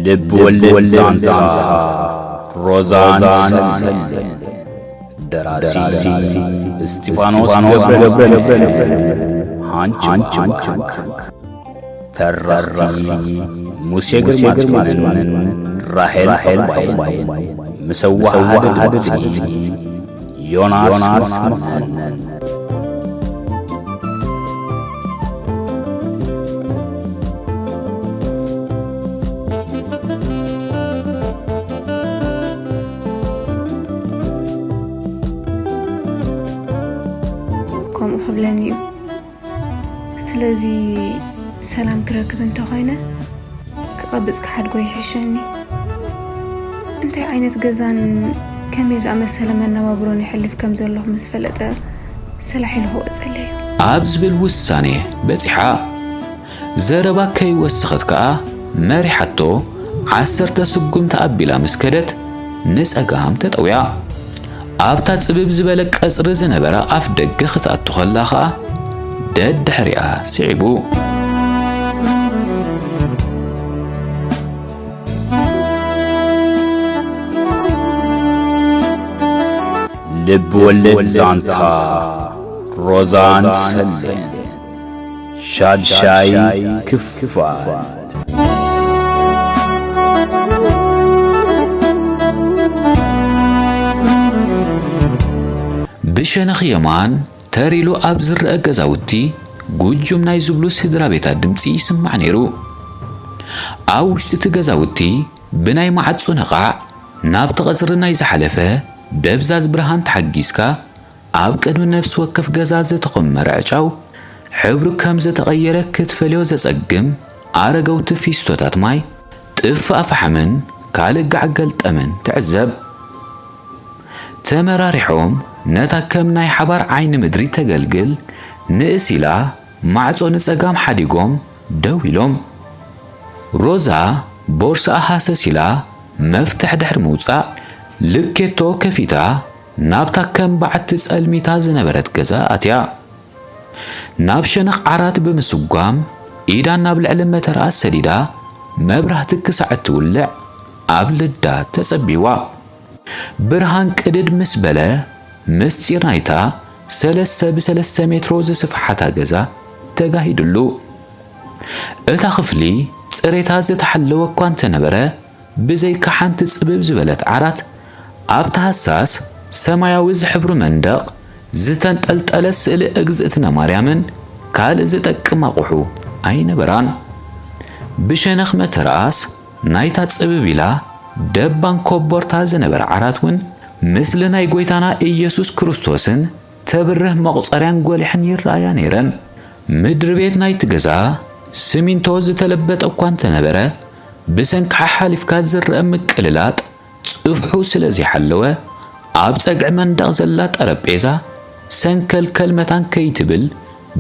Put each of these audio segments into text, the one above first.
ልብ ወለድ ዛንታ ሮዛን ሰሌን። ደራሲ እስጢፋኖስ ገብረ፣ ሃንች ባንክ። ተረኽቲ ሙሴ ግርማጽዮንን ራሄል ዑቅባይን። ምስ ኣወሃህዳ ድምጺ ዮናስ መኮነን። ከምኡ ክብለኒ እዩ። ስለዚ ሰላም ክረክብ እንተኾይነ ክቐብጽ ክሓድጎ ይሕሸኒ። እንታይ ዓይነት ገዛን ከመይ ዝኣመሰለ መነባብሮን የሕልፍ ከም ዘለኹ ምስ ፈለጠ ሰላሕ ኢሉ ክወጸለይ እዩ። ኣብ ዝብል ውሳኔ በጺሓ። ዘረባ ከይወሰኸት ከኣ መሪሓቶ ዓሰርተ ስጉምቲ ኣቢላ ምስ ከደት ንጸጋም ተጠውያ። ኣብታ ጽብብ ዝበለ ቀጽሪ ዝነበረ ኣፍ ደገ ክትኣቱ ከላ ከኣ ደድሕሪኣ ስዒቡ። ልብ ወለድ ዛንታ ሮዛን ሰሌን ሻድሻይ ክፋል። ብሸነኽ የማን ተር ኢሉ ኣብ ዝረአ ገዛውቲ ጉጁም ናይ ዝብሉ ስድራ ቤታት ድምጺ ይስማዕ ነይሩ። ኣብ ውሽጢ እቲ ገዛውቲ ብናይ ማዕጾ ነቓዕ ናብቲ ቀጽሪ ናይ ዝሓለፈ ደብዛዝ ብርሃን ተሓጊዝካ ኣብ ቅድሚ ነፍሲ ወከፍ ገዛ ዝተኾመረ ዕጫው ሕብሩ ከም ዝተቐየረ ክትፈልዮ ዘጸግም ኣረገውቲ ፊስቶታት ማይ፣ ጥፍኣ ፈሓምን ካልእ ጋዕ ገልጠምን ትዕዘብ። ተመራሪሖም ነታ ከም ናይ ሓባር ዓይኒ ምድሪ ተገልግል ንእስ ኢላ ማዕጾ ንጸጋም ሓዲጎም ደው ኢሎም። ሮዛ ቦርስኣ ሃሰስ ኢላ መፍትሕ ድሕሪ ምውጻእ ልኬቶ ከፊታ ናብታ ከም በዓቲ ጸልሚታ ዝነበረት ገዛ ኣትያ። ናብ ሸነኽ ዓራት ብምስጓም ኢዳ ናብ ልዕሊ መተርኣስ ሰዲዳ መብራህቲ ክሳዕ እትውልዕ ኣብ ልዳ ተጸቢዋ። ብርሃን ቅድድ ምስ በለ ምስጢር ናይታ ሰለስተ ብሰለስተ ሜትሮ ዝስፍሓታ ገዛ ተጋሂድሉ። እታ ክፍሊ ጽሬታ ዝተሓለወ እኳ እንተነበረ ብዘይካ ሓንቲ ጽብብ ዝበለት ዓራት ኣብቲ ሃሳስ ሰማያዊ ዝሕብሩ መንደቕ ዝተንጠልጠለ ስእሊ እግዝእትነ ማርያምን ካልእ ዝጠቅም ኣቑሑ ኣይነበራን። ብሸነኽ መተርኣስ ናይታ ጽብብ ኢላ ደባን ኮቦርታ ዝነበረ ዓራት እውን ምስሊ ናይ ጐይታና ኢየሱስ ክርስቶስን ተብርህ መቑጸርያን ጐሊሐን ይረኣያ ነይረን። ምድሪ ቤት ናይቲ ገዛ ስሚንቶ ዝተለበጠ እኳ እንተነበረ ብሰንኪ ሓሓሊፍካ ዝረአ ምቅልላጥ ጽፍሑ ስለ ዘይሓለወ ኣብ ጸግዒ መንደቕ ዘላ ጠረጴዛ ሰንከልከል መታን ከይትብል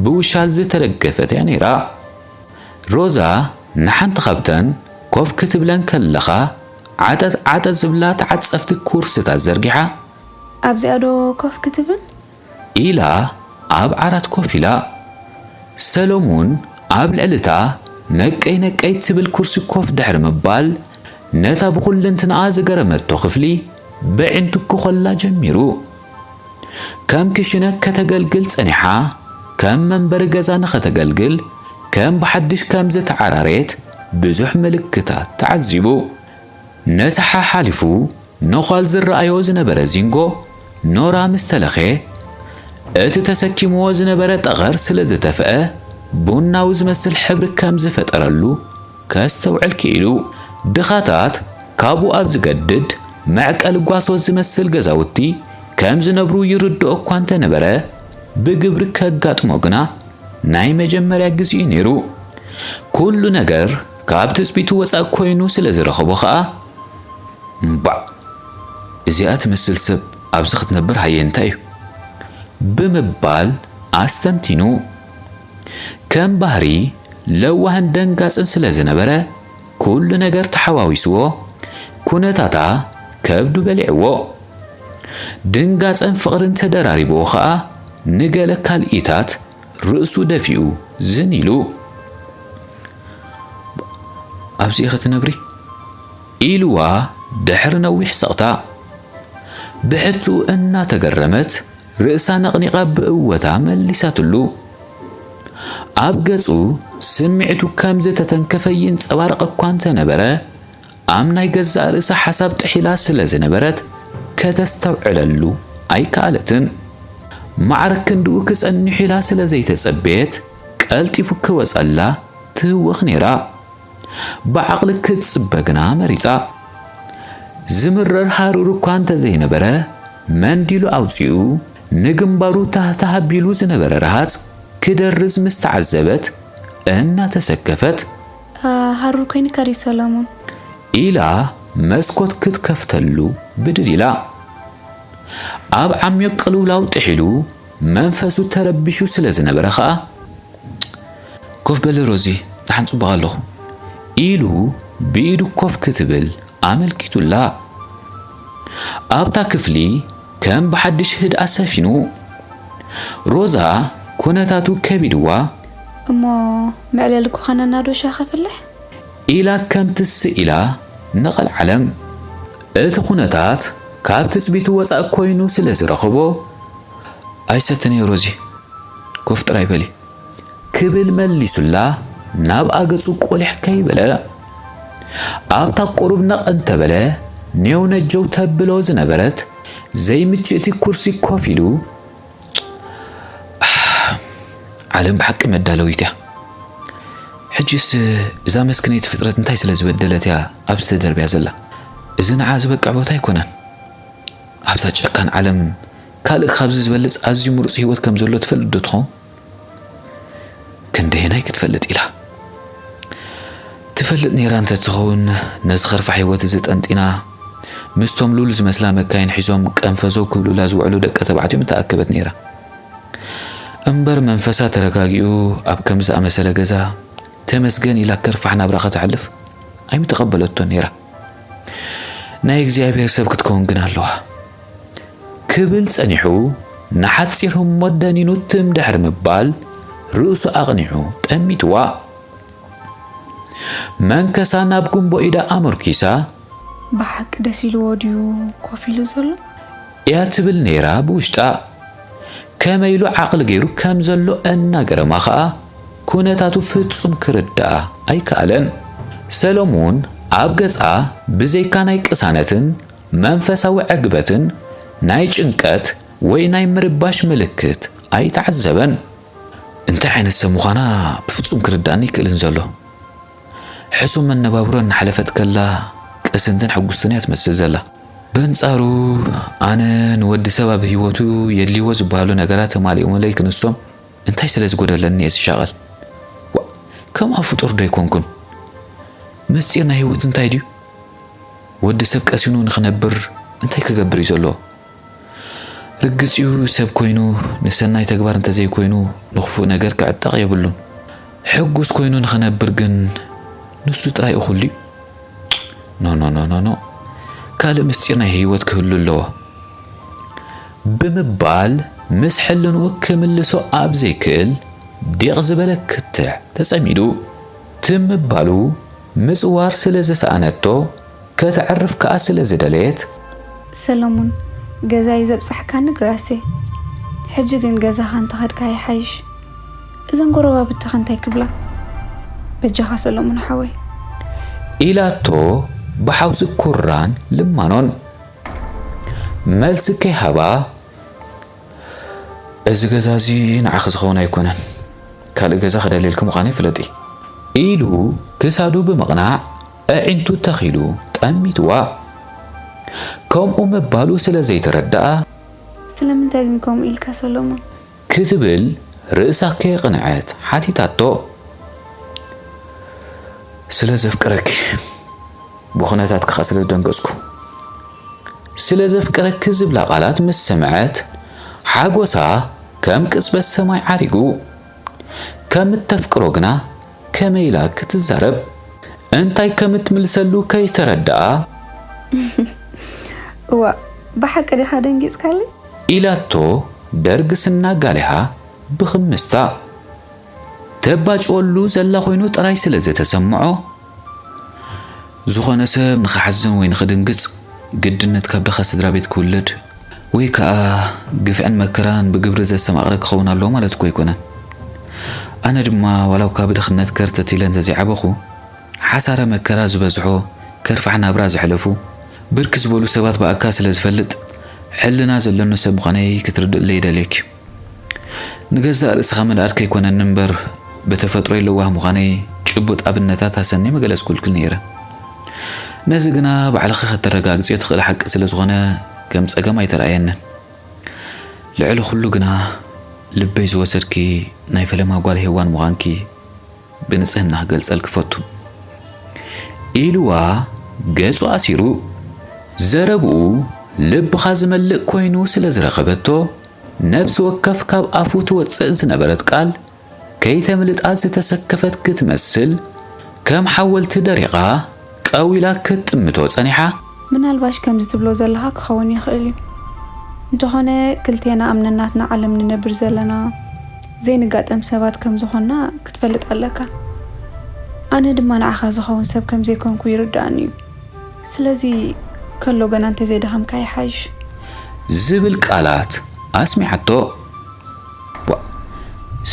ብውሻል ዝተደገፈት እያ ነይራ። ሮዛ ንሓንቲ ካብተን ኮፍ ክትብለን ከለኻ ዓጠጥ ዓጠጥ ዝብላ ተዓጸፍቲ ኩርስታት ዘርጊሓ ኣብዚኣ ዶ ኮፍ ክትብል? ኢላ ኣብ ዓራት ኮፍ ኢላ። ሰሎሙን ኣብ ልዕልታ ነቀይ ነቀይ ትብል ኩርሲ ኮፍ ድሕሪ ምባል ነታ ብኹልንትንኣ ዝገረመቶ ክፍሊ በዒንቱ ክኾላ ጀሚሩ። ከም ክሽነ ከተገልግል ጸኒሓ ከም መንበሪ ገዛ ንኸተገልግል ከም ብሓድሽ ከም ዝተዓራረየት ብዙሕ ምልክታት ተዓዚቡ። ነቲ ሓሓሊፉ ነዃል ዝረኣዮ ዝነበረ ዚንጎ ኖራ ምስ ተለኸየ፣ እቲ ተሰኪምዎ ዝነበረ ጠቐር ስለ ዝተፍአ ቡናዊ ዝመስል ሕብሪ ከም ዝፈጠረሉ ከስተውዕል ክኢሉ። ድኻታት ካብኡ ኣብ ዝገድድ መዕቀሊ ጓሶት ዝመስል ገዛውቲ ከም ዝነብሩ ይርድኦ እኳ እንተነበረ፣ ብግብሪ ከጋጥሞ ግና ናይ መጀመርያ ግዜኡ ነይሩ። ኩሉ ነገር ካብ ትጽቢቱ ወጻኢ ኮይኑ ስለ ዝረኸቦ ኸኣ፣ እምባዕ፣ እዚኣ ትመስል ሰብ ኣብዚ ክትነብር ሃየ እንታይ እዩ? ብምባል ኣስተንቲኑ። ከም ባህሪ ለዋህን ደንጋጽን ስለ ዝነበረ፣ ኩሉ ነገር ተሓዋዊስዎ፣ ኩነታታ ከብዱ በሊዕዎ። ድንጋጸን ፍቕርን ተደራሪብዎ ኸኣ ንገለ ካልኢታት ርእሱ ደፊኡ ዝን ኢሉ። ኣብዚ ኢኺ ትነብሪ? ኢልዋ ድሕሪ ነዊሕ ስቕታ። ብሕትኡ እናተገረመት ርእሳ ነቕኒቓ ብእወታ መሊሳትሉ። ኣብ ገጹ ስምዒቱ ከም ዝተተንከፈ ይንጸባረቕ እኳ እንተነበረ፣ ኣብ ናይ ገዛእ ርእሳ ሓሳብ ጥሒላ ስለ ዝነበረት ከተስተውዕለሉ ኣይከኣለትን። ማዕረ ክንድኡ ክጸንሕ ኢላ ስለ ዘይተጸበየት ቀልጢፉ ክወጸላ ትህወኽ ነይራ። ብዓቕሊ ክትጽበ ግና መሪጻ። ዝምረር ሃሩር እኳ እንተዘይነበረ መንዲሉ ኣውጺኡ ንግንባሩ ታህታህ ኣቢሉ ዝነበረ ረሃጽ ክደርዝ ምስ ተዓዘበት እናተሰከፈት። ሃሩር ኮይንካ ድዩ ሰለሙን? ኢላ መስኮት ክትከፍተሉ ብድድ ኢላ። ኣብ ዓሚቕ ቅልውላው ጥሒሉ መንፈሱ ተረቢሹ ስለ ዝነበረ ኸኣ፣ ኮፍ በሊ ሮዚ፣ ደሓን ጽቡቕ ኣለኹ ኢሉ ብኢዱ ኮፍ ክትብል ኣመልኪቱላ። ኣብታ ክፍሊ ከም ብሓድሽ ህድኣት ሰፊኑ። ሮዛ ኩነታቱ ከቢድዋ። እሞ መዕለሊ ኮኸነና ዶ ሻሂ ከፍልሕ? ኢላ ከም ትስእ ኢላ ንቐልዓለም። እቲ ኩነታት ካብ ትጽቢቱ ወጻእ ኮይኑ ስለ ዝረኸቦ፣ ኣይሰትን እየ ሮዚ፣ ኮፍ ጥራይ በሊ ክብል መሊሱላ ናብኣ ገጹ ቆሊሕ ከይበለ። ኣብታ ቁሩብ ነቕ እንተበለ ኔው ነጀው ተብሎ ዝነበረት ዘይምችእቲ ኩርሲ ኮፍ ኢሉ፣ ዓለም ብሓቂ መዳለዊት እያ። ሕጅስ እዛ መስክነይቲ ፍጥረት እንታይ ስለ ዝበደለት እያ ኣብዚ ተደርብያ ዘላ? እዚ ንዓ ዝበቅዕ ቦታ ኣይኮነን። ኣብዛ ጨካን ዓለም ካልእ ካብዚ ዝበልጽ ኣዝዩ ምሩጽ ህይወት ከም ዘሎ ትፈልጥ ዶ ትኸውን? ክንደየናይ ክትፈልጥ ኢላ? ትፈልጥ ነይራ እንተ ትኸውን ነዚ ከርፋሕ ህይወት እዚ ጠንጢና ምስቶም ሉል ዝመስላ መካይን ሒዞም ቀንፈዘው ክብሉላ ዝውዕሉ ደቂ ተባዕትዮ ምተኣከበት ነይራ። እምበር መንፈሳ ተረጋጊኡ ኣብ ከምዚ ዝኣመሰለ ገዛ ተመስገን ኢላ ከርፋሕ ናብራ ከተሕልፍ ኣይምተቐበለቶን ነይራ። ናይ እግዚኣብሔር ሰብ ክትከውን ግን ኣለዋ። ክብል ጸኒሑ ንሓጺር ህሞት ደኒኑ ትም ድሕሪ ምባል ርእሱ ኣቕኒዑ ጠሚትዋ። መንከሳ ናብ ጉንቦ ኢዳ ኣመርኪሳ። ብሓቂ ደስ ኢልዎ ድዩ ኮፍ ኢሉ ዘሎ? እያ ትብል ነይራ ብውሽጣ። ከመይ ኢሉ ዓቕሊ ገይሩ ከም ዘሎ እናገረማ ኸኣ ኩነታቱ ፍጹም ክርድኣ ኣይከኣለን። ሰሎሙን ኣብ ገጻ ብዘይካ ናይ ቅሳነትን መንፈሳዊ ዕግበትን ናይ ጭንቀት ወይ ናይ ምርባሽ ምልክት ኣይተዓዘበን። እንታይ ዓይነት ሰብ ምዃና ብፍጹም ክርድኣኒ ኣይክእልን ዘሎ። ሕሱም መነባብሮ እናሓለፈት ከላ ቅስንትን ሕጉስትን እያ ትመስል ዘላ። በንጻሩ ኣነ ንወዲ ሰብ ኣብ ህይወቱ የድልይዎ ዝበሃሉ ነገራት ተማሊኦምለይ ክንሶም እንታይ ስለ ዝጎደለኒ እየ ዝሻቐል? ዋእ፣ ከምኣ ፍጡር ዶ ኣይኮንኩን? ምስጢር ናይ ህይወት እንታይ ድዩ? ወዲ ሰብ ቀሲኑ ንኽነብር እንታይ ክገብር እዩ ዘለዎ? ርግጽ እዩ፣ ሰብ ኮይኑ ንሰናይ ተግባር እንተዘይኮይኑ ንኽፉእ ነገር ክዕጠቕ የብሉን። ሕጉስ ኮይኑ ንኽነብር ግን ንሱ ጥራይ እኹል ድዩ? ኖ ኖ ኖ ኖ ኖ፣ ካልእ ምስጢር ናይ ህይወት ክህሉ ኣለዎ። ብምባል ምስ ሕልንኡ ክምልሶ ኣብ ዘይክእል ዲቕ ዝበለ ክትዕ ተጸሚዱ። ትም ምባሉ ምጽዋር ስለ ዝሰኣነቶ ከተዕርፍ ከኣ ስለ ዝደለየት። ሰሎሙን፣ ገዛይ ዘብጻሕካኒ ግራሴ። ሕጂ ግን ገዛኻ እንተኸድካ ይሓይሽ። እዘን ጎረባብትኻ እንታይ ክብላ? በጃኻ ሰሎሙን ሓወይ። ኢላቶ ብሓውሲ ኩራን ልማኖን። መልሲ ከይሃባ፣ እዚ ገዛ እዚ ንዓኺ ዝኸውን ኣይኮነን፣ ካልእ ገዛ ክደልየልኪ ምዃነይ ፍለጢ። ኢሉ ክሳዱ ብምቕናዕ ኣዒንቱ ተኺሉ ጠሚትዋ። ከምኡ ምባሉ ስለ ዘይተረድኣ። ስለምንታይ ግን ከምኡ ኢልካ ሰሎሞን? ክትብል ርእሳ ከየቕንዐት ሓቲታቶ። ስለ ዘፍቅረኪ፣ ብኹነታትኪ ኸኣ ስለ ዝደንገጽኩ። ስለ ዘፍቅረኪ ዝብላ ቃላት ምስ ሰምዐት ሓጎሳ ከም ቅጽበት ሰማይ ዓሪጉ። ከም እተፍቅሮ ግና ከመይ ኢላ ክትዛረብ፣ እንታይ ከም እትምልሰሉ ከይተረድኣ። እዋእ፣ ብሓቂ ዲኻ ደንጊጽካለይ? ኢላቶ ደርግስና ጋሊሃ ብኽምስታ። ተባጭወሉ ዘላ ኮይኑ ጥራይ ስለ ዝተሰምዖ። ዝኾነ ሰብ ንኽሓዝን ወይ ንኽድንግጽ ግድነት ካብ ድኻ ስድራ ቤት ክውለድ ወይ ከኣ ግፍዕን መከራን ብግብሪ ዘስተማቕረ ክኸውን ኣለዎ ማለት እኮ ኣይኮነን። ኣነ ድማ ዋላ እኳ ብድኽነት ከርተት ኢለ እንተዘይዓበኹ፣ ሓሳረ መከራ ዝበዝሖ ከርፋሕ ናብራ ዘሕለፉ ብርክት ዝበሉ ሰባት ብኣካ ስለ ዝፈልጥ፣ ሕልና ዘለኒ ሰብ ምዃነይ ክትርድእለይ ይደልየኪ። ንገዛእ ርእስኻ ምንኣድ ከይኮነኒ እምበር፣ ብተፈጥሮይ ለዋህ ምዃነይ ጭቡጥ ኣብነታት ኣሰኒ ምገለጽኩልኪ ነይረ። ነዚ ግና ባዕልኺ ከተረጋግጽዮ ትኽእሊ ሓቂ ስለ ዝኾነ ከም ጸገም ኣይተረኣየንን። ልዕሊ ኩሉ ግና ልበይ ዝወሰድኪ ናይ ፈለማ ጓል ሄዋን ምዃንኪ ብንጽህና ክገልጸልኪ ፈቱ። ኢልዋ ገጹ ኣሲሩ፣ ዘረብኡ ልብኻ ዝመልእ ኮይኑ ስለ ዝረኸበቶ፣ ነብሲ ወከፍ ካብ ኣፉ ትወጽእ ዝነበረት ቃል ከይተምልጣ ዝተሰከፈት ክትመስል፣ ከም ሓወልቲ ደሪቓ ቀው ኢላ ክትጥምቶ ጸኒሓ። ምናልባሽ ከምዚ ትብሎ ዘለኻ ክኸውን ይኽእል እዩ። እንተኾነ ክልቴና ኣብ ነናትና ዓለም ንነብር ዘለና ዘይንጋጠም ሰባት ከም ዝኾንና ክትፈልጥ ኣለካ። ኣነ ድማ ንዓኻ ዝኸውን ሰብ ከም ዘይኮንኩ ይርድኣኒ እዩ። ስለዚ ከሎ ገና እንተዘይደኸምካ ይሓይሽ። ዝብል ቃላት ኣስሚዓቶ። ዋ፣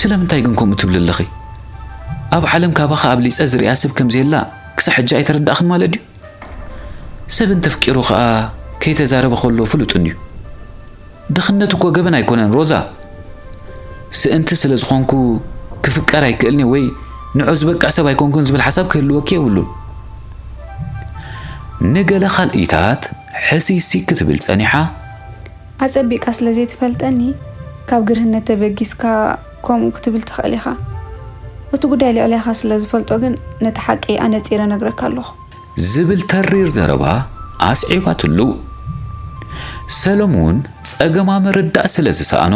ስለምንታይ ግን ከምኡ ትብሊ ኣለኺ? ኣብ ዓለም ካባኻ ኣብሊጸ ዝሪኣ ሰብ ከም ዘየላ ክሳዕ ሕጂ ኣይተረዳእኽን ማለት ድዩ? ሰብ እንተፍቂሩ ኸኣ ከይተዛረበ ከሎ ፍሉጥ እንድዩ። ድኽነት እኮ ገበን ኣይኮነን ሮዛ። ስእንቲ ስለ ዝኾንኩ ክፍቀር ኣይክእልኒ ወይ ንዑ ዝበቅዕ ሰብ ኣይኮንኩን ዝብል ሓሳብ ክህልወኪ የብሉን። ንገለ ካልኢታት ሕስይሲ ክትብል ጸኒሓ። ኣጸቢቕካ ስለ ዘይትፈልጠኒ፣ ካብ ግርህነት ተበጊስካ ከምኡ ክትብል ትኽእል ኢኻ። እቲ ጉዳይ ልዕሌኻ ስለ ዝፈልጦ ግን፣ ነቲ ሓቂ ኣነጺረ እነግረካ ኣለኹ። ዝብል ተሪር ዘረባ ኣስዒባትሉ። ሰለሙን ጸገማ ምርዳእ ስለ ዝሰኣኖ፣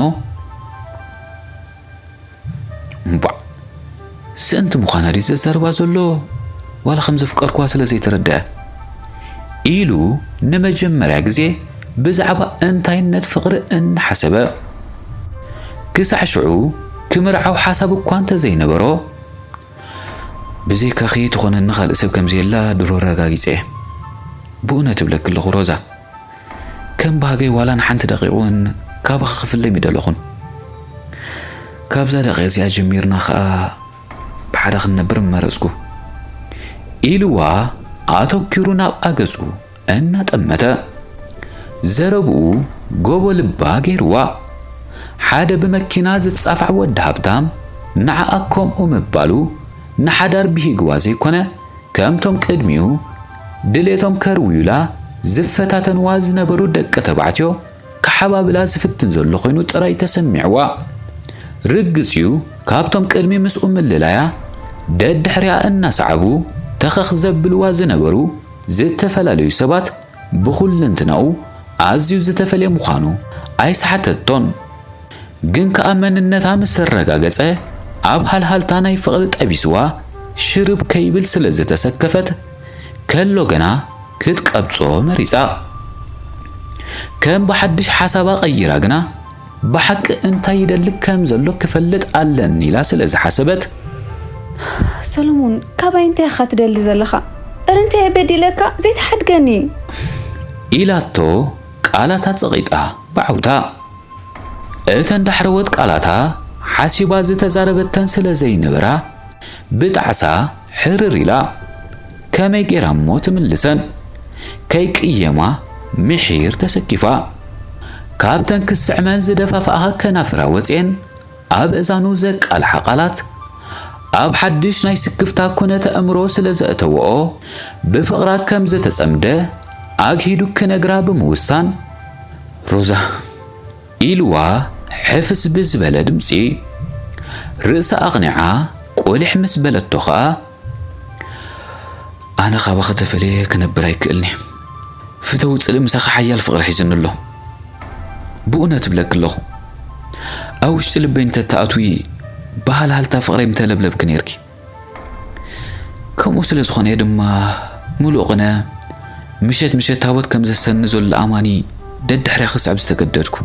እምባዕ፣ ስእንቲ ምዃና ድዩ ዘዛርባ ዘሎ? ዋላ ከም ዘፍቀርኩዋ ስለ ዘይተረድአ? ኢሉ ንመጀመርያ ግዜ ብዛዕባ እንታይነት ፍቕሪ እናሓሰበ፣ ክሳዕ ሽዑ ክምርዓው ሓሳብ እኳ እንተዘይነበሮ፣ ብዘይካኺ ትኾነኒ ካልእ ሰብ ከም ዘየላ ድሮ ኣረጋጊጸ እየ። ብእውነት እብለኪ ኣለኹ ሮዛ፣ ከም ባህገይ ዋላ ንሓንቲ ደቂቕ እውን ካባኺ ክፍለ ኣይምደለኹን። ካብዛ ደቂቕ እዚኣ ጀሚርና ኸኣ ብሓደ ክንነብር ምመረጽኩ። ኢልዋ ኣተኲሩ ናብኣ ገጹ እናጠመተ። ዘረብኡ ጎቦ ልባ ገይርዋ። ሓደ ብመኪና ዝጻፋዕ ወዲ ሃብታም ንዓኣ ከምኡ ምባሉ ንሓዳር ብሂግዋ ዘይኮነ፣ ከምቶም ቅድሚኡ ድሌቶም ከርውዩላ ዝፈታተንዋ ዝነበሩ ደቂ ተባዕትዮ ክሓባብላ ዝፍትን ዘሎ ኮይኑ ጥራይ ተሰሚዕዋ። ርግጽ እዩ፣ ካብቶም ቅድሚ ምስኡ ምልላያ ደድሕሪኣ እናሰዓቡ ተኸኽ ዘብልዋ ዝነበሩ ዝተፈላለዩ ሰባት ብኹልንትናኡ ኣዝዩ ዝተፈልየ ምዃኑ ኣይሰሓተቶን። ግን ከኣ መንነታ ምስ ኣረጋገጸ፣ ኣብ ሃልሃልታ ናይ ፍቕሪ ጠቢስዋ ሽርብ ከይብል ስለ ዝተሰከፈት፣ ከሎ ገና ክትቀብጾ መሪጻ። ከም ብሓድሽ ሓሳባ ቀይራ ግና፣ ብሓቂ እንታይ ይደሊ ከም ዘሎ ክፈልጥ ኣለኒ ኢላ ስለ ዝሓሰበት፣ ሰሎሞን፣ ካባይ እንታይ ኢኻ ትደሊ ዘለኻ? እረ እንታይ እየ በዲለካ? ዘይትሓድገኒ። ኢላቶ ቃላታ ጸቒጣ ብዓውታ። እተን ዳሕረዎት ቃላታ ሓሲባ ዝተዛረበተን ስለ ዘይነበራ፣ ብጣዕሳ ሕርር ኢላ። ከመይ ገይራ እሞ ትምልሰን? ከይቅየማ ምሒር ተሰኪፋ። ካብተን ክስዕመን ዝደፋፍኣ ከናፍራ ወጽኤን ኣብ እዛኑ ዘቃልሓ ቃላት፣ ኣብ ሓድሽ ናይ ስክፍታ ኩነተ ኣእምሮ ስለ ዘእተወኦ፣ ብፍቕራ ከም ዝተጸምደ ኣግሂዱ ክነግራ ብምውሳን፣ ሮዛ፣ ኢልዋ ሕፍስ ብዝበለ ድምጺ። ርእሳ ኣቕኒዓ ቁሊሕ ምስ በለቶ ኸኣ፣ ኣነ ካባኺ ተፈልየ ክነብር ኣይክእልኒ። ፍተዊ ጽልኢ ምሳኺ ሓያል ፍቕሪ ሒዝኒ ኣሎ። ብእውነት እብለኪ ኣለኹ፣ ኣብ ውሽጢ ልበይ እንተትኣትዊ ብሃልሃልታ ፍቕረይ ምተለብለብኪ ነይርኪ። ከምኡ ስለ ዝኾነ እየ ድማ ምሉእ ቅነ ምሸት ምሸት ታቦት ከም ዘሰኒ ዘሎ ኣማኒ ደድሕሪያ ክስዕብ ዝተገደድኩ።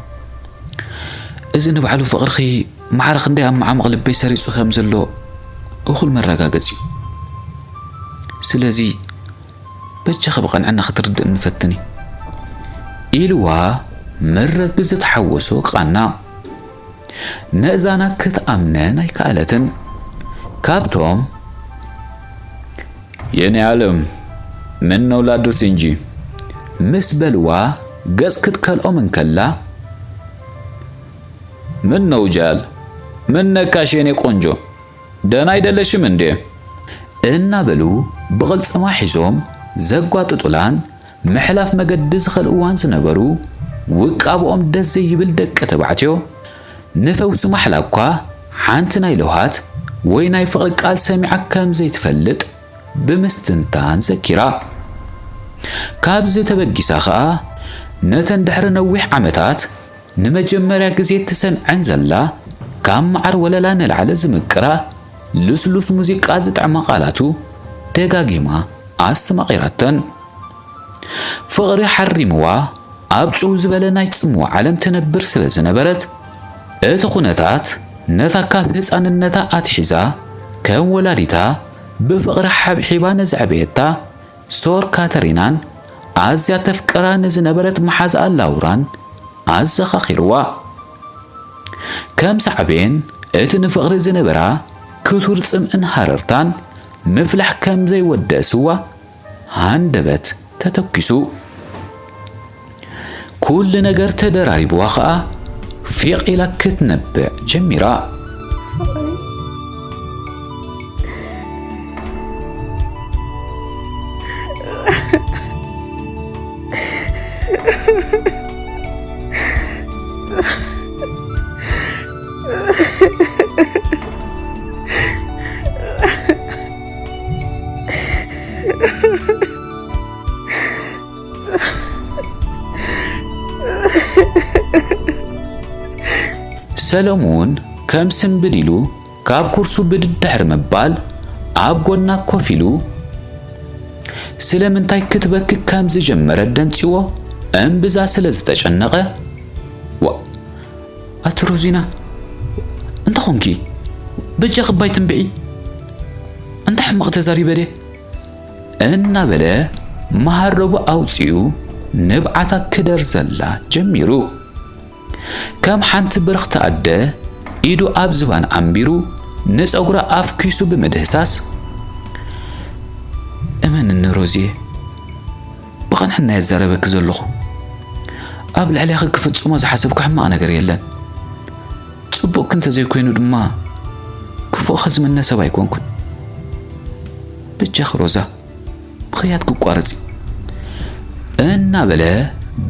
እዚ ንባዕሉ ፍቕርኺ ማዕረ ክንደይ ኣብ መዓሙቕ ልበይ ሰሪጹ ከም ዘሎ እኹል መረጋገጺ እዩ። ስለዚ በጃኺ ብቐንዕና ክትርድእኒ ፈትኒ። ኢልዋ ምረት ብዝተሓወሶ ቃና። ነእዛና ክትኣምነን ኣይከኣለትን። ካብቶም የኔ ዓለም፣ ምን ነው ላድርስ እንጂ። ምስ በልዋ ገጽ ክትከልኦም እንከላ፣ ምን ነው ጃል፣ ምን ነካሽ የኔ ቆንጆ፣ ደህና አይደለሽም እንዴ? እናበሉ ብቕልጽማ ሒዞም ዘጓጥጡላን ምሕላፍ መገዲ ዝኸልእዋን ዝነበሩ ውቃብኦም ደስ ዘይብል ደቂ ተባዕትዮ፣ ንፈውሲ ማሕላ እኳ ሓንቲ ናይ ለውሃት ወይ ናይ ፍቕሪ ቃል ሰሚዓ ከም ዘይትፈልጥ ብምስትንታን ዘኪራ። ካብዚ ተበጊሳ ኸኣ፣ ነተን ድሕሪ ነዊሕ ዓመታት ንመጀመርያ ግዜ ትሰምዐን ዘላ፣ ካብ መዓር ወለላ ንላዕሊ ዝምቅራ፣ ልስሉስ ሙዚቃ ዝጥዕማ ቃላቱ ደጋጊማ ኣስተማቒራተን። ፍቕሪ ሓሪምዋ ኣብ ጭው ዝበለ ናይ ጽምዋ ዓለም ትነብር ስለ ዝነበረት፣ እቲ ኩነታት ነታ ካብ ህጻንነታ ኣትሒዛ ከም ወላዲታ ብፍቕሪ ሓብሒባ ንዘዕበየታ ሶር ካተሪናን ኣዝያ ተፍቅራ ንዝነበረት መሓዛኣ ላውራን ኣዘኻኺርዋ። ከም ሳዕቤን እቲ ንፍቕሪ ዝነበራ ክቱር ጽምእን ሃረርታን ምፍላሕ ከም ዘይወደእ ስዋ ሃንደበት ተተኪሱ። ኩሉ ነገር ተደራሪብዋ ኸኣ ፊቕ ኢላ ክትነብዕ ጀሚራ። ሰለሙን ከም ስምብል ኢሉ ካብ ኩርሱ ብድድ ድሕሪ ምባል ኣብ ጎና ኮፍ ኢሉ ስለምንታይ ክትበኪ ከም ዝጀመረት ደንጺዎ እምብዛ ስለ ዝተጨነቐ፣ "ዋ፣ ኣቲ ሮዚና፣ እንታይ ኾንኪ? በጃኺ እባ ኣይትንብዒ። እንታይ ሕማቕ ተዛሪበ ድየ?" እናበለ መሃረቡ ኣውጺኡ ንብዓታ ክደርዘላ ጀሚሩ። ከም ሓንቲ ብርኽቲ ኣደ ኢዱ ኣብ ዝባን ኣንቢሩ ንጸጉራ ኣፍኪሱ ብምድህሳስ፣ "እመንኒ ሮዚየ፣ ብቐንዕና እየ ዝዛረበኪ ዘለኹ። ኣብ ልዕሌኺ ክፍጽሞ ዝሓሰብኩ ሕማቕ ነገር የለን። ጽቡቕኪ እንተዘይኮይኑ ድማ ክፉእኺ ዝምነ ሰብ ኣይኮንኩን። በጃኺ ሮዛ፣ ምኽያድ ክቋረጽ እዩ" እናበለ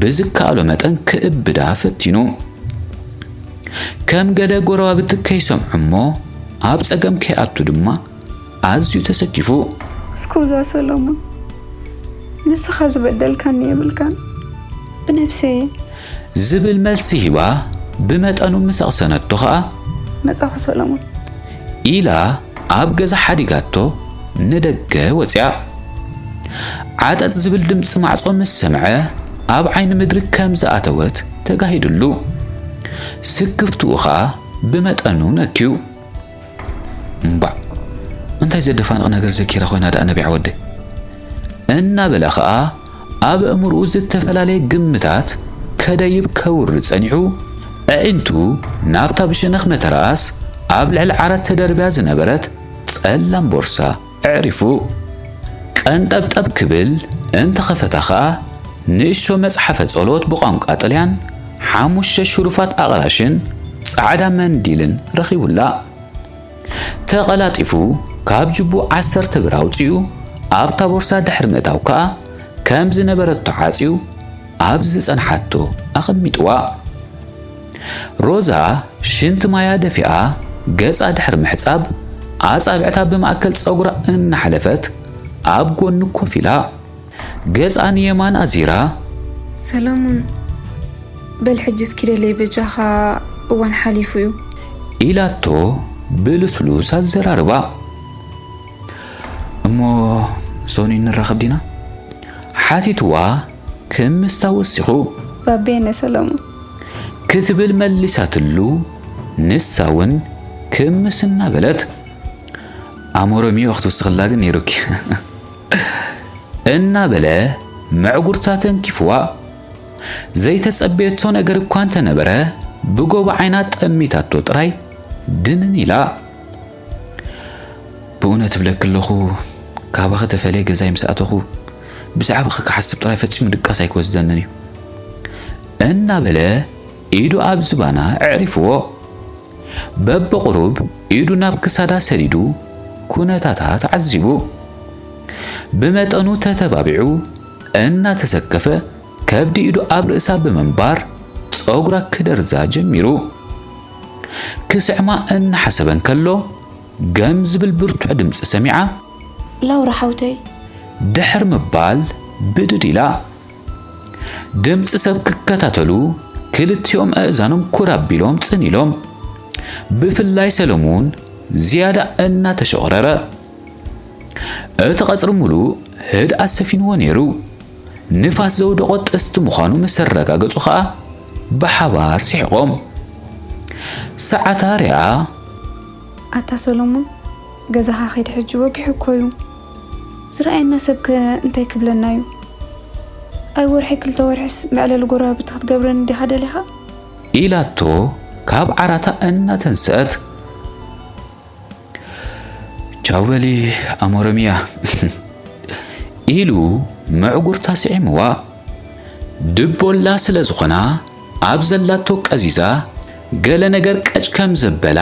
ብዝከኣሎ መጠን ክእብዳ ፈቲኑ። ከም ገለ ጎረባብቲ ከይሰምዑ እሞ ኣብ ጸገም ከይኣቱ ድማ ኣዝዩ ተሰኪፉ። "እስኩዛ ሰሎሞን፣ ንስኻ ዝበደልካኒ የብልካን፣ ብነብሰይ እየ" ዝብል መልሲ ሂባ ብመጠኑ ምስ ኣቕሰነቶ ኸኣ፣ "መጻኹ ሰሎሞን" ኢላ ኣብ ገዛ ሓዲጋቶ ንደገ ወጺኣ። ዓጠጥ ዝብል ድምጺ ማዕጾ ምስ ሰምዐ፣ ኣብ ዓይኒ ምድሪ ከም ዝኣተወት ተጋሂዱሉ። ስክፍትኡ ኸኣ ብመጠኑ ነክዩ። "እምባዕ፣ እንታይ ዘደፋንቕ ነገር ዘኪራ ኮይና ደኣ ነቢዓ ወደይ?" እናበለ ኸኣ ኣብ ኣእምሮኡ ዝተፈላለየ ግምታት ከደይብ ከውሪ ጸኒሑ፣ ኣዒንቱ ናብታ ብሸነኽ መተርኣስ ኣብ ልዕሊ ዓራት ተደርብያ ዝነበረት ጸላም ቦርሳ ኣዕሪፉ። ቀንጠብጠብ ክብል እንተኸፈታ ኸኣ፣ ንእሽቶ መጽሓፈ ጸሎት ብቋንቋ ጥልያን፣ ሓሙሽተ ሽሩፋት ኣቕራሽን ጻዕዳ መንዲልን ረኺቡላ። ተቐላጢፉ ካብ ጅቡ ዓሰርተ ብር ኣውጺኡ ኣብታ ቦርሳ ድሕሪ ምእታው ከኣ ከም ዝነበረቶ ዓጽዩ ኣብ ዝጸንሓቶ ኣቐሚጥዋ። ሮዛ ሽንቲ ማያ ደፊኣ ገጻ ድሕሪ ምሕጻብ ኣጻብዕታ ብማእከል ጸጉራ እናሓለፈት ኣብ ጎኑ ኮፍ ኢላ። ገጻ ንየማን ኣዚራ፣ "ሰለሙን፣ በል ሕጂ እስኪ ደለይ በጃኻ፣ እዋን ሓሊፉ እዩ" ኢላቶ ብልስሉስ ኣዘራርባ። "እሞ ሶኒ ንራኸብ ዲና?" ሓቲትዋ ክምስታ ወሲኹ። "ባቤነ ሰለሙን" ክትብል መሊሳትሉ፣ ንሳ እውን ክምስ እናበለት፣ "ኣሞሮሚዮ ክትውስኽላ ግን ነይሩኪ" እናበለ ምዕጉርታ ተንኪፍዋ። ዘይተጸበየቶ ነገር እኳ እንተነበረ፣ ብጎቦ ዓይና ጠሚታቶ ጥራይ ድንን ኢላ። "ብእውነት እብለኪ ኣለኹ፣ ካባኺ ተፈልየ ገዛይ ምስ ኣተኹ፣ ብዛዕባኺ ክሓስብ ጥራይ ፈጺሙ ድቃስ ኣይክወስደንን እዩ" እናበለ ኢዱ ኣብ ዝባና ኣዕሪፍዎ። በብቑሩብ ኢዱ ናብ ክሳዳ ሰዲዱ ኩነታታ ተዓዚቡ። ብመጠኑ ተተባቢዑ እናተሰከፈ ከብዲ ኢዱ ኣብ ርእሳ ብምንባር ጸጉራ ክደርዛ ጀሚሩ። ክስዕማ እናሓሰበ እንከሎ፣ ገም ዝብል ብርቱዕ ድምጺ ሰሚዓ። "ላውራ ሓውተይ!" ድሕር ምባል ብድድ ኢላ። ድምጺ ሰብ ክከታተሉ ክልቲኦም ኣእዛኖም ኩር ኣቢሎም ጽን ኢሎም። ብፍላይ ሰለሙን ዝያዳ እናተሸቑረረ። እቲ ቀጽሪ ምሉእ ህድኣት ሰፊንዎ ነይሩ። ንፋስ ዘውደቖ ጥስቲ ምዃኑ ምስ ኣረጋገጹ ኸኣ ብሓባር ስሒቖም። ሰዓታ ሪኣ። "ኣታ ሰሎሞን፣ ገዛኻ ኸይዲ ሕጂ ወጊሑ እኮ እዩ። ዝረኣየና ሰብከ እንታይ ክብለና እዩ? ኣይ ወርሒ ክልተ ወርሒስ መዕለሊ ጎረባብቲ ክትገብረኒ ዲኻ ደሊኻ?" ኢላቶ ካብ ዓራታ እናተንስአት። "ቻው በሊ ኣሞረሚያ" ኢሉ ምዕጉርታ ስዒምዋ። ድቦላ ስለ ዝኾና ኣብ ዘላቶ ቀዚዛ፣ ገለ ነገር ቀጭ ከም ዘበላ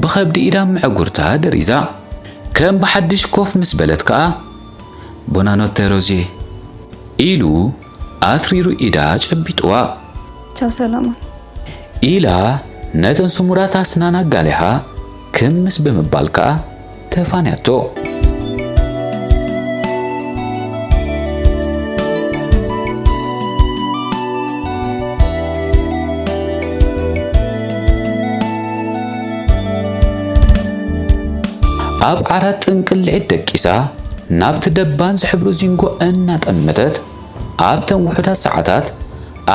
ብኸብዲ ኢዳ ምዕጉርታ ደሪዛ። ከም ብሓድሽ ኮፍ ምስ በለት ከኣ፣ "ቦናኖተ ሮዜ" ኢሉ ኣትሪሩ ኢዳ ጨቢጥዋ። "ቻው ሰለሞን" ኢላ ነተን ስሙራት ኣስናና ኣጋሊሓ ክምስ ብምባል ከኣ ተፋንያቶ። ኣብ ዓራት ጥንቅልዒት ደቂሳ፣ ናብቲ ደባን ዝሕብሩ ዚንጎ እናጠመተት፣ ኣብተን ውሑዳት ሰዓታት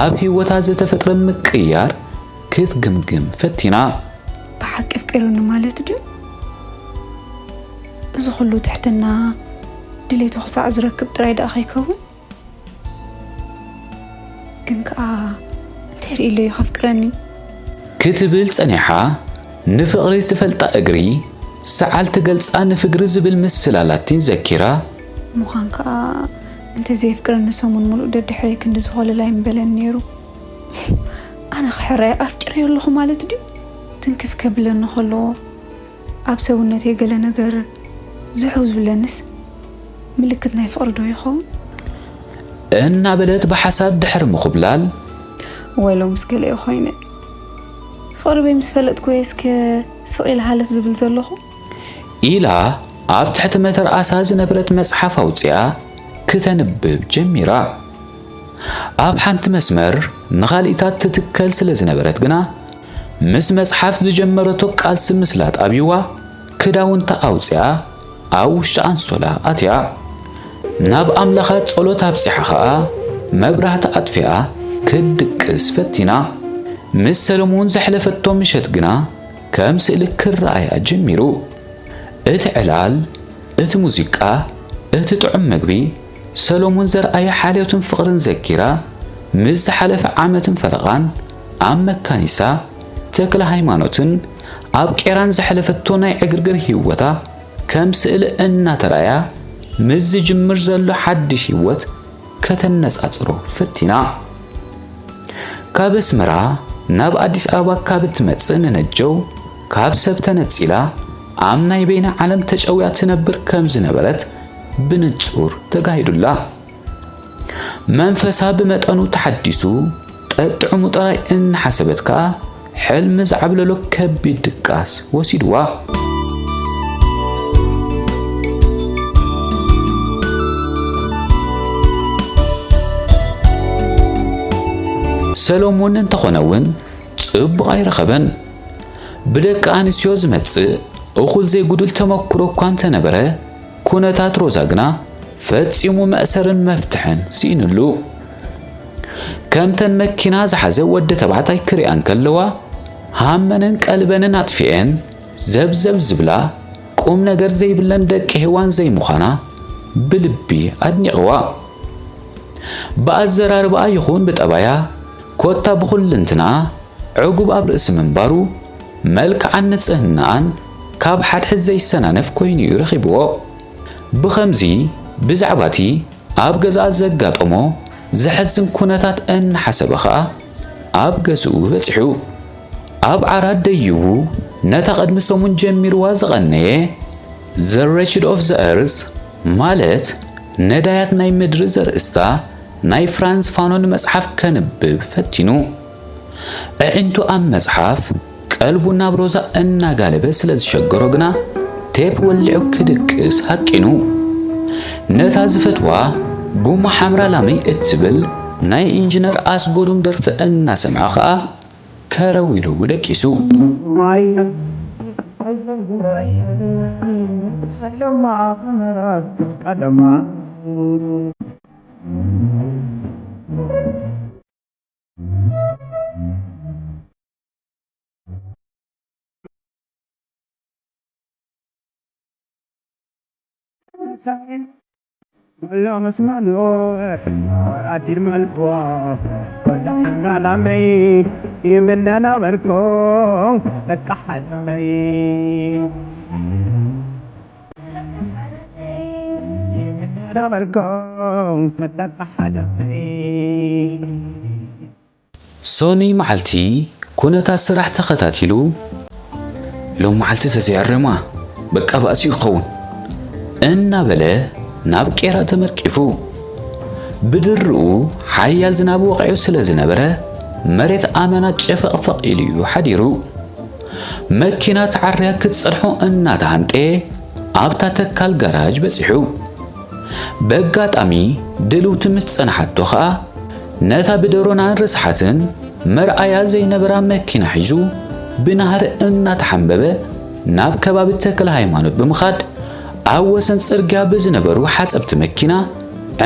ኣብ ህይወታ ዝተፈጥረ ምቅይያር ክትግምግም ፈቲና። ብሓቂ ኣፍቂሩኒ ማለት ድዩ? እዚ ኩሉ ትሕትና ድሌቱ ክሳዕ ዝረክብ ጥራይ ደኣ ከይከውን? ግን ከኣ እንታይ ርእይለዮ ከፍቅረኒ? ክትብል ጸኒሓ፣ ንፍቕሪ ዝፈልጣ እግሪ፣ ሰዓል ትገልጻ ንፍግሪ ዝብል ምስላ ላቲን ዘኪራ። ምዃን ከኣ እንተዘየፍቅረኒ ሰሙን ምሉእ ደድሕረይ ክንዲ ዝኾለል ኣይምበለን ነይሩ። ኣነ ክሕረይ ኣፍቂረዮ ኣለኹ ማለት ድዩ? ትንክፍ ከብለኒ ከሎ፣ ኣብ ሰውነተይ ገለ ነገር ዝሕው ዝብለንስ ምልክት ናይ ፍቕሪ ዶ ይኸውን? እናበለት ብሓሳብ ድሕሪ ምኹብላል። ወይ ሎምስ ገለ እየ ኮይነ። ፍቕሪ በይ ምስ ፈለጥኩ እየ እስከ ስቕ ኢለ ሃለፍ ዝብል ዘለኹ። ኢላ ኣብ ትሕቲ መተርኣሳ ዝነበረት መጽሓፍ ኣውጺኣ ክተንብብ ጀሚራ። ኣብ ሓንቲ መስመር ንኻልኢታት ትትከል ስለ ዝነበረት ግና፣ ምስ መጽሓፍ ዝጀመረቶ ቃልሲ ምስላ ኣጥብይዋ፣ ክዳውንታ ኣውጺኣ ኣብ ውሽጢ ኣንሶላ ኣትያ። ናብ ኣምላኻ ጸሎት ኣብጺሓ ኸኣ መብራህቲ ኣጥፊኣ ክትድቅስ ፈቲና። ምስ ሰለሙን ዘሕለፈቶ ምሸት ግና ከም ስእሊ ክረኣያ ጀሚሩ። እቲ ዕላል፣ እቲ ሙዚቃ፣ እቲ ጥዑም መግቢ፣ ሰሎሙን ዘርኣያ ሓልዮትን ፍቕርን ዘኪራ፣ ምስ ዝሓለፈ ዓመትን ፈረቓን ኣብ መካኒሳ፣ ተክለ ሃይማኖትን ኣብ ቄራን ዘሕለፈቶ ናይ ዕግርግር ህይወታ ከም ስእሊ እናተራእያ፣ ምስ ዝጅምር ዘሎ ሓድሽ ህይወት ከተነጻጽሮ ፈቲና። ካብ ኣስመራ ናብ ኣዲስ ኣበባ ካብ እትመጽእ ንነጀው፣ ካብ ሰብ ተነጺላ ኣብ ናይ በይና ዓለም ተጨውያ ትነብር ከም ዝነበረት ብንጹር ተጋሂዱላ። መንፈሳ ብመጠኑ ተሓዲሱ፣ ጠጥዕሙ ጥራይ እናሓሰበት ከኣ፣ ሕልሚ ዝዓብለሎ ከቢድ ድቃስ ወሲድዋ። ሰሎሞን እንተኾነ እውን ጽቡቕ ኣይረኸበን። ብደቂ ኣንስትዮ ዝመጽእ እኹል ዘይጉድል ተመኩሮ እኳ እንተነበረ፣ ኩነታት ሮዛ ግና ፈጺሙ መእሰርን መፍትሕን ስኢንሉ። ከምተን መኪና ዝሓዘ ወዲ ተባዕታይ ክሪኣን ከለዋ፣ ሃመንን ቀልበንን ኣጥፊኤን ዘብዘብ ዝብላ፣ ቁም ነገር ዘይብለን ደቂ ሄዋን ዘይምዃና ብልቢ ኣድኒቕዋ። ብኣዘራርባኣ ይኹን ብጠባያ፣ ኮታ ብኹልንትና ዕጉብ ኣብ ርእሲ ምንባሩ፣ መልክዓን ንጽህናኣን ካብ ሓድሕድ ዘይሰናነፍ ኮይኑ'ዩ ረኺብዎ። ብኸምዚ፣ ብዛዕባ'ቲ ኣብ ገዛኣ ዘጋጠሞ ዘሕዝን ኩነታት እናሓሰበ ኸኣ ኣብ ገዝኡ በጺሑ። ኣብ ዓራት ደይቡ ነታ ቅድሚ ሰሙን ጀሚርዋ ዝቐነየ The Wretched of the Earth ማለት ነዳያት ናይ ምድሪ ዘርእስታ ናይ ፍራንዝ ፋኖን መጽሓፍ ከንብብ ፈቲኑ። ኣዒንቱ ኣብ መጽሓፍ፣ ቀልቡ ናብ ሮዛ እናጋለበ ስለ ዝሸገሮ ግና ቴፕ ወሊዑ ክድቅስ ሃቂኑ። ነታ ዝፈትዋ ጉማ ሓምራ ላመይ እትብል ናይ ኢንጂነር ኣስጎዶም ደርፊ እናሰምዐ ኸኣ ከረው ኢሉ ደቂሱ። ሶኒ መዓልቲ ኩነታት ስራሕ ተኸታቲሉ፣ "ሎም መዓልቲ ተዘይኣረማ በቃ ባእሲ ክኸውን" እናበለ ናብ ቄራ ተመርቂፉ። ብድርኡ ሓያል ዝናብ ወቒዑ ስለ ዝነበረ፣ መሬት ኣመና ጨፈቕፈቕ ኢሉ እዩ ሓዲሩ። መኪና ተዓርያ ክትጸንሖ እናተሃንጠየ ኣብታ ተካል ጋራጅ በጺሑ። በጋጣሚ ድልውቲ ምስ ጸንሓቶ ኸኣ፣ ነታ ብደሮናን ርስሓትን መርኣያ ዘይነበራ መኪና ሒዙ ብናህሪ እናተሓምበበ ናብ ከባቢ ተክለ ሃይማኖት ብምኻድ፣ ኣብ ወሰን ጽርግያ ብዝነበሩ ሓጸብቲ መኪና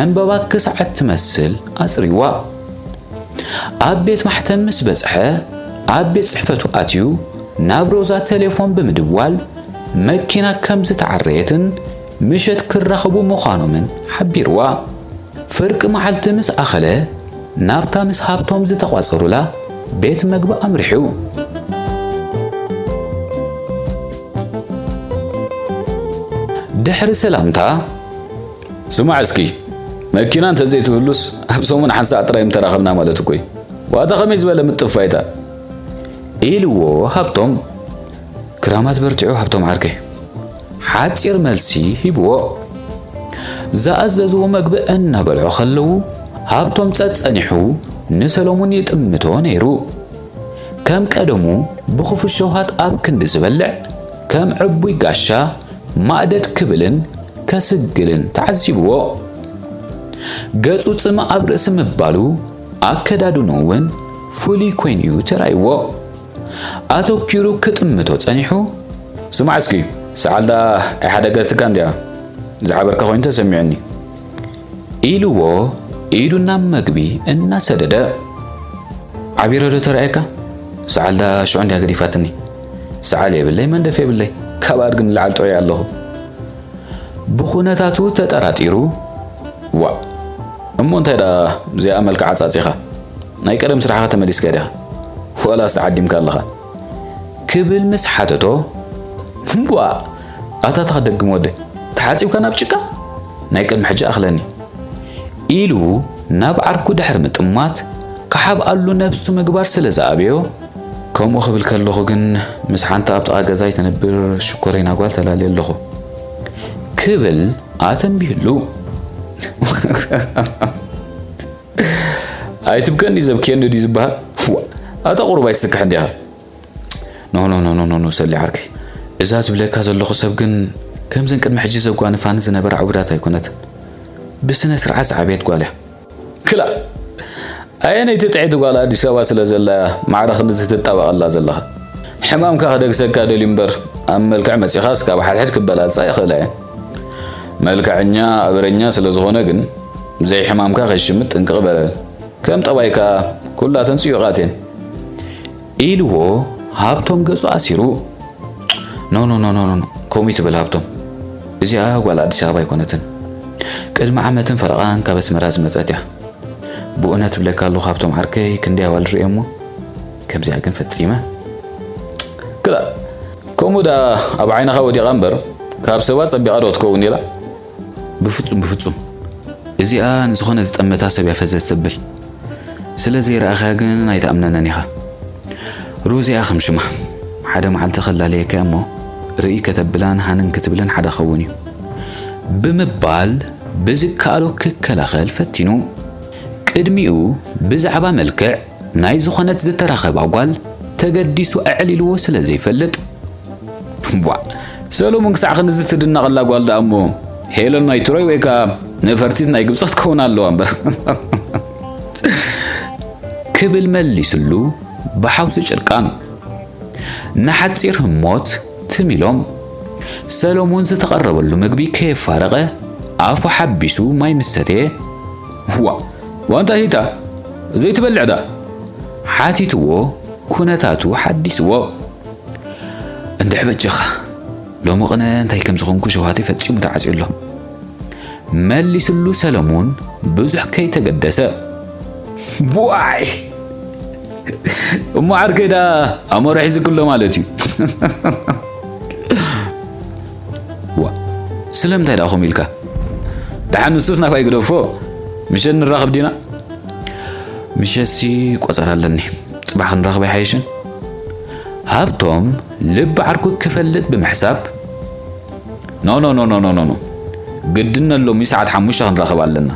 ዕምበባ ክስዕት ትመስል ኣጽሪዋ። ኣብ ቤት ማሕተም ምስ በጽሐ፣ ኣብ ቤት ጽሕፈቱ ኣትዩ ናብ ሮዛ ቴሌፎን ብምድዋል መኪና ከም ዝተዓረየትን ምሸት ክራኸቡ ምዃኖምን ሓቢርዋ። ፍርቂ መዓልቲ ምስ ኣኸለ፣ ናብታ ምስ ሃብቶም ዝተቋጸሩላ ቤት መግቢ ኣምሪሑ። ድሕሪ ሰላምታ፣ "ስማዕ እስኪ፣ መኪና እንተዘይትህሉስ ኣብ ሰሙን ሓንሳእ ጥራይ ምተራኸብና ማለት እኮ እዩ። ዋታ ከመይ ዝበለ ምጥፋይታ?" ኢልዎ ሃብቶም። "ክራማት በርቲዑ ሃብቶም ዓርከይ" ሓጺር መልሲ ሂብዎ። ዝኣዘዝዎ መግቢ እናበልዑ ከለዉ፣ ሃብቶም ጸጸኒሑ ንሰለሙን ይጥምቶ ነይሩ። ከም ቀደሙ ብኽፉት ሸውሃት ኣብ ክንዲ ዝበልዕ፣ ከም ዕቡይ ጋሻ ማእደድ ክብልን ከስግልን ተዓዚብዎ። ገጹ ጽምእ ኣብ ርእሲ ምባሉ፣ ኣከዳድንኡ እውን ፍሉይ ኮይኑ'ዩ ተራእይዎ። ኣተኲሩ ክጥምቶ ጸኒሑ፣ "ስማዕ እስኪ፣ ሰዓል ደኣ ኣይሓደገትካን ድያ? ዝሓበርካ ኮይኑ ተሰሚዑኒ" ኢልዎ ኢዱ ናብ መግቢ እናሰደደ። "ዓቢረ ዶ ተራእየካ? ሰዓል ደኣ ሽዑ እንድያ ገዲፋትኒ። ሰዓል የብለይ፣ መንደፍ የብለይ። ካብ ኣድጊ ንላዕሊ ጥዑይ ኣለኹ" ብኹነታቱ ተጠራጢሩ፣ "ዋእ፣ እሞ እንታይ ደኣ እዚኣ መልክዓ ጻጺኻ? ናይ ቀደም ስራሕኻ ተመሊስካ ዲኻ? ዋላስ ተዓዲምካ ኣለኻ?" ክብል ምስ ሓተቶ፣ "እምቧእ፣ ኣታ ተኸደግም ወደይ፣ ተሓጺብካ ናብ ጭቃ? ናይ ቅድሚ ሕጂ ኣኽለኒ" ኢሉ ናብ ዓርኩ ድሕሪ ምጥማት፣ ክሓብኣሉ ነብሱ ምግባር ስለ ዝኣበዮ፣ "ከምኡ ክብል ከለኹ ግን፣ ምስ ሓንቲ ኣብ ጥቓ ገዛይ ትነብር ሽኮረይና ጓል ተላልየ ኣለኹ" ክብል ኣተንቢህሉ። "ኣይትብከኒ ዘብክየኒ ድዩ ዝበሃል? ዋእ፣ ኣታ ቁሩብ ኣይትስክሕን ዲኻ?" "ኖ፣ ኖ፣ ኖ፣ ኖ፣ ኖ፣ ኖ፣ ሰሌ ዓርከይ። እዛ ዝብለካ ዘለኹ ሰብ ግን ከምዘን ቅድሚ ሕጂ ዘጓንፋኒ ዝነበራ ዕቡዳት ኣይኮነትን። ብስነ ስርዓት ዝዓበየት ጓል እያ።" ክላእ! ኣየነይቲ ጥዕይቲ ጓል ኣዲስ ኣበባ ስለ ዘላ እያ ማዕረ ክንድዚ ትጣበቐላ ዘለኻ? ሕማምካ ክደግሰካ ደልዩ እምበር፣ ኣብ መልክዕ መጺኻስ ካብ ሓድሕድ ክበላልጻ ይኽእላ እየን። መልክዐኛ ኣብረኛ ስለ ዝኾነ ግን፣ ዘይሕማምካ ከይሽምጥ ጥንቅቕ በል። ከም ጠባይካ ኩላተን ጽዩቓት እየን። ኢልዎ ሃብቶም ገጹ ኣሲሩ። "ኖ፣ ኖ፣ ኖ፣ ኖ፣ ኖ፣ ኖ፣ ከምኡ ይትበል ሃብቶም። እዚኣ ጓል ኣዲስ ኣበባ ኣይኮነትን። ቅድሚ ዓመትን ፈረቓን ካብ ኣስመራ ዝመጸት እያ። ብእውነት እብለካ ኣለኹ ሃብቶም ዓርከይ፣ ክንደይ ኣዋልድ ርእየ እሞ ከምዚኣ ግን ፈጺመ። ክላ ከምኡ ደኣ ኣብ ዓይንኻ ወዲቓ እምበር ካብ ሰባት ጸቢቓ ዶ ትከውን ኢላ? ብፍጹም፣ ብፍጹም። እዚኣ ንዝኾነ ዝጠመታ ሰብ እያ ፈዘዝ ተብል። ስለ ዘይረኣኻያ ግን ኣይትኣምነንን ኢኻ። ሮዚ እያ ከም ሽማ። ሓደ መዓልቲ ከላለየካ እሞ ርእይ ከተብላን ሃንን ክትብልን ሓደ ክኸውን እዩ። ብምባል ብዝከኣሎ ክከላኸል ፈቲኑ። ቅድሚኡ ብዛዕባ መልክዕ ናይ ዝኾነት ዝተራኸባ ጓል ተገዲሱ ኣዕሊልዎ ስለ ዘይፈልጥ፣ ቧ፣ ሰሎሙን ክሳዕ ክንዚ ትድነቐላ ጓል ደኣ እሞ ሄለን ናይ ትሮይ ወይ ከኣ ነፈርቲት ናይ ግብጺ ክትከውን ኣለዋ እምበር። ክብል መሊስሉ ብሓውሲ ጭርቃን። ንሓጺር ህሞት ትም ኢሎም። ሰሎሙን ዝተቐረበሉ ምግቢ ከየፋረቐ ኣፉ ሓቢሱ ማይ ምስ ሰተየ፣ "ዋ፣ ዋንታ ሂታ ዘይትበልዕ ዳ?" ሓቲትዎ፣ ኩነታቱ ሓዲስዎ። "እንድሕ በጀኻ፣ ሎሚ ቅነ እንታይ ከም ዝኾንኩ ሸውሃተይ ፈጺሙ ተዓጽዩ ኣሎ" መሊስሉ ሰለሙን ብዙሕ ከይተገደሰ። "ቡኣይ! እሞ ዓርከይ ደኣ ኣሞረ ሒዝክሎ ማለት እዩ?" "ዋ፣ ስለምንታይ ደኣ ከምኡ ኢልካ? ደሓን ንሱስ ናባይ ግደፎ፣ ምሸት ንራኸብ ዲና?" "ምሸትሲ ቆጸራ ኣለኒ፣ ጽባሕ ክንራኸብ ኣይሓይሽን?" ሃብቶም ልቢ ዓርኩ ክፈልጥ ብምሕሳብ፣ "ኖ፣ ኖ፣ ኖ፣ ኖ፣ ኖ፣ ኖ፣ ኖ። ግድነት ሎሚ ሰዓት ሓሙሽተ ክንራኸብ ኣለና"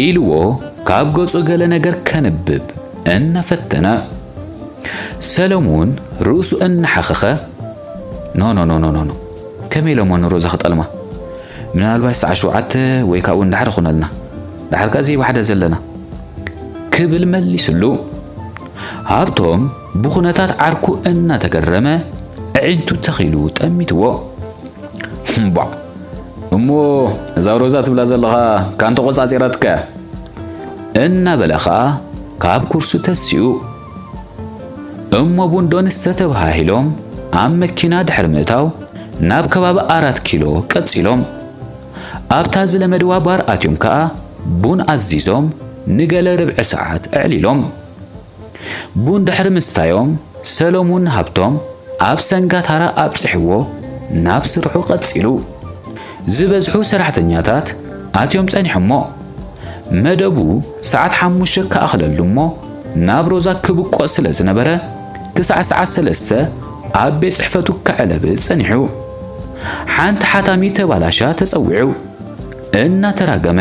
ኢልዎ ካብ ገጹ ገለ ነገር ከንብብ እናፈተነ። ሰለሙን ርእሱ እናሓኸኸ፣ "ኖ፣ ኖ፣ ኖ፣ ኖ፣ ኖ፣ ኖ። ከመይ ኢለ እሞ ንሮዛ ክጠልማ? ምናልባሽ ሰዓት ሸውዓተ ወይ ካብኡ ንዳሕር ይኹነልና። ዳሕር ከኣ ዘይባሕደ ዘለና" ክብል መሊስሉ። ሃብቶም ብኹነታት ዓርኩ እናተገረመ ኣዒንቱ ተኺሉ ጠሚትዎ። "እምቧ፣ እሞ እዛ ሮዛ ትብላ ዘለኻ ካን ተቖጻጺራትካ?" እናበለ ኸኣ ካብ ኩርሱ ተሲኡ። እሞ ቡን ዶ ንስተ ተባሃሂሎም ኣብ መኪና ድሕሪ ምእታው ናብ ከባቢ ኣራት ኪሎ ቀጺሎም። ኣብታ ዝለመድዋ ባር ኣትዮም ከኣ ቡን ኣዚዞም ንገለ ርብዒ ሰዓት ኣዕሊሎም። ቡን ድሕሪ ምስታዮም ሰሎሙን ሃብቶም ኣብ ሰንጋታራ ኣብጺሕዎ ናብ ስርሑ ቀጺሉ። ዝበዝሑ ሰራሕተኛታት ኣትዮም ጸኒሖሞ። መደቡ ሰዓት ሓሙሽተ ክኣኽለሉ እሞ ናብ ሮዛ ክብቆ ስለ ዝነበረ ክሳዕ ሰዓት ሰለስተ ኣብ ቤት ጽሕፈቱ ከዕለብ ጸኒሑ። ሓንቲ ሓታሚ ተባላሻ ተጸዊዑ እናተራገመ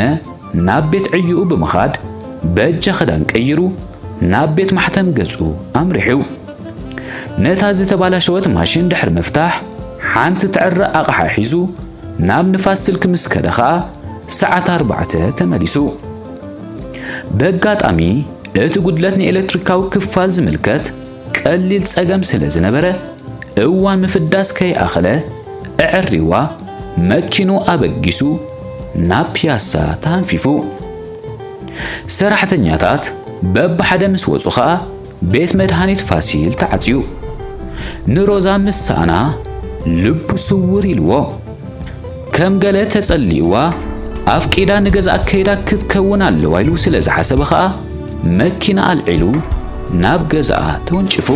ናብ ቤት ዕዩኡ ብምኻድ በጃ ክዳን ቀይሩ ናብ ቤት ማሕተም ገጹ ኣምሪሑ። ነታ ዝተባላሸወት ማሽን ድሕሪ ምፍታሕ ሓንቲ ትዕረ ኣቕሓ ሒዙ ናብ ንፋስ ስልክ ምስ ከደ ኸኣ ሰዓት ኣርባዕተ ተመሊሱ። በጋጣሚ እቲ ጉድለት ንኤሌክትሪካዊ ክፋል ዝምልከት ቀሊል ጸገም ስለ ዝነበረ እዋን ምፍዳስ ከይኣኸለ ኣዐሪዋ መኪኑ ኣበጊሱ ናብ ፒያሳ ተሃንፊፉ። ሰራሕተኛታት በብሓደ ምስ ወጹ ኸኣ ቤት መድሃኒት ፋሲል ተዓጽዩ። ንሮዛ ምስ ሰኣና ልቡ ስውር ኢልዎ። ከም ገለ ተጸሊእዋ ኣፍቂዳ ንገዛእ ከይዳ ክትከውን ኣለዋ ኢሉ ስለ ዝሓሰበ ኸኣ መኪና ኣልዒሉ ናብ ገዛኣ ተወንጭፉ።